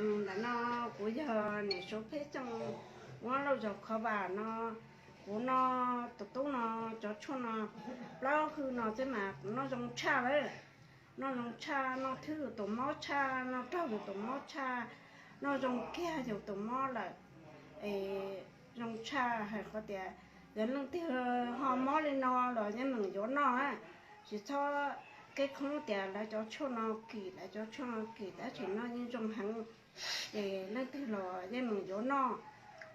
Ntawm no kuv yog niam Suav Pheb Xyooj, kuv nyob Lauj Zaug Khov Vam no. Kuv noj tus tub no cov tshuaj no plaub hwj no xwb mas kuv noj zoo tshaj lawm. Noj zoo tshaj, noj thwb yus tus mob tshaj, noj raug yus tus mob tshaj, noj zoo kiag yus tus mob lawm. Es zoo tshaj hais qhov tias yog leej twg ho mob li no los yeej meem yuav noj na. Tsis txhob kev khoob tias lawv cov tshuaj no kim, lawv cov tshuaj no kim, tab sis noj yeej zoo heev. Ces leej twg los yeej meem yuav noj,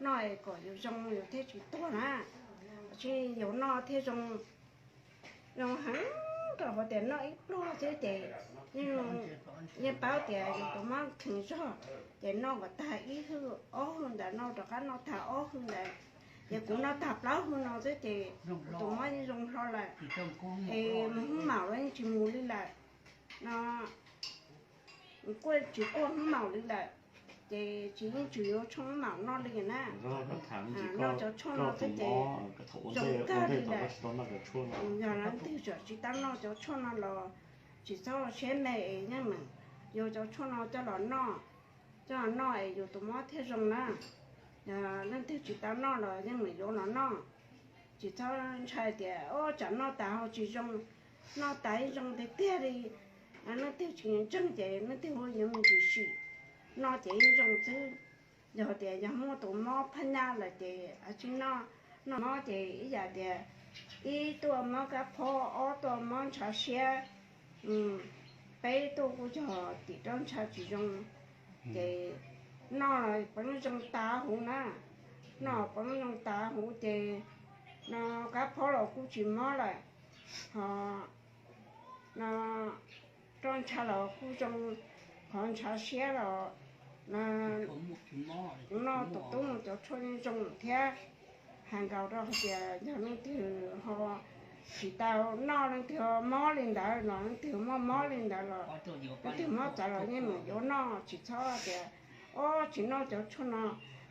noj es kom yus zoo yus thiaj tsis tuag na. Tsis yus noj thiaj zoo, zoo heev rau qhov tias noj ib pluag xwb ces yeej paub tias yus tus mob kheev zog, ces noj kom tag ib hwj ob hwj ntawd, noj rov qab noj tag ob hwj ntawd. Ces kuv noj tag plaub hwj no xwb ces tus mob yeej zoo hlo lawm. Es mus hub maum los yeej tsis mus li lawm no, kuj tsis quaj hub maum li lawm. Ces tsis yeej tsis yuav tshuaj hub maum noj li na. Noj cov tshuaj no xwb ces zoo kawg li lawm. Yog leej twg tseem tsis tau noj cov tshuaj no los tsis txhob siab me es yeej meem yuav cov tshuaj no coj los noj, coj los noj es yus tus mob thiaj zoo na. Yog leej twg tsis tau noj los yeej meem yuav los noj. Tsis txhob ntshai tias o tsam noj tas ho tsis zoo, noj tas yeej zoo tiag tiag li. Leej twg tsis ntseeg ces leej twg ua yuav me ntsis sim, noj ces yeej zoo xwb. Yog tias yog muaj tus mob phab nyaj lawm ces tsis noj. Noj mob ces ib yam tias ib tuaj mob kab phob, ob tuaj mob ntshav siab, peb tuaj kuj yog tim roj ntsha tsis zoo. Ces noj los pov zoo tas huv na, noj pov zoo tas huv ces no kab phob los kuj tsis mob lawm, ho no roj ntsha los kuj zoo, qhov ntshav siab los no kuv noj tus tub no cov tshuaj yeej zoo thiab. Hais nkaus rau hais tias yog leej twg ho tsis tau noj, leej twg ho mob li ntawd los leej twg muaj mob li ntawd los leej twg mob txawv los yeej meem yuav noj, tsis txhob tias o tsis noj cov tshuaj no,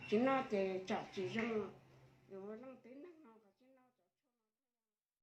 tsis noj ces tsam tsis zoo. Yus leej twg noj